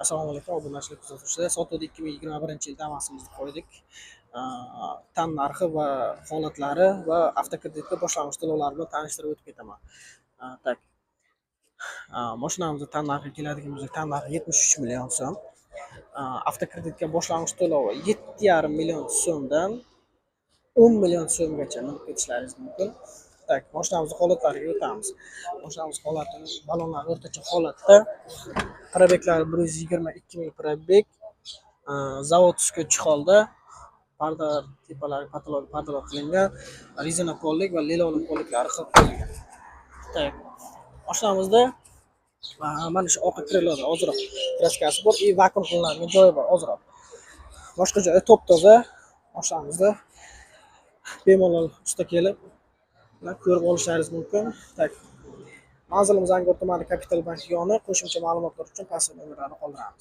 Assalomu alaykum, obunachilar, kuzatuvchilar. Sotuvda 2021-yil Damasimizni qo'ydik. Tan narxi va holatlari va avtokreditga boshlang'ich to'lovlar bilan tanishtirib o'tib ketaman. Так. Mashinamizni tan narxiga keladigan bo'lsak, tan narxi 73 million so'm. Avtokreditga boshlang'ich to'lovi 7,5 million so'mdan 10 million so'mgacha minib ketishlaringiz mumkin. Так, mashinamizni holatlariga o'tamiz. Mashinamiz holati, ballonlar o'rtacha holatda. Пробег lari 122 ming пробег. Заводской чехол da, parda tepalari, потолок pardalar qilingan, резина полик va лиловый полик lari qilib qo'yilgan. Так. Mashinamizda mana shu orqa крыло da ozroq краска si bor и vakuum qilinadigan joyi bor ozroq. Boshqa joyi top-toza. Mashinamizda bemalol usta kelib ko'rib olishlaringiz mumkin. Так. Manzilimiz Angor tumani, Kapital bank yoni. Qo'shimcha ma'lumotlar uchun pastda nomerlarni qoldiramiz.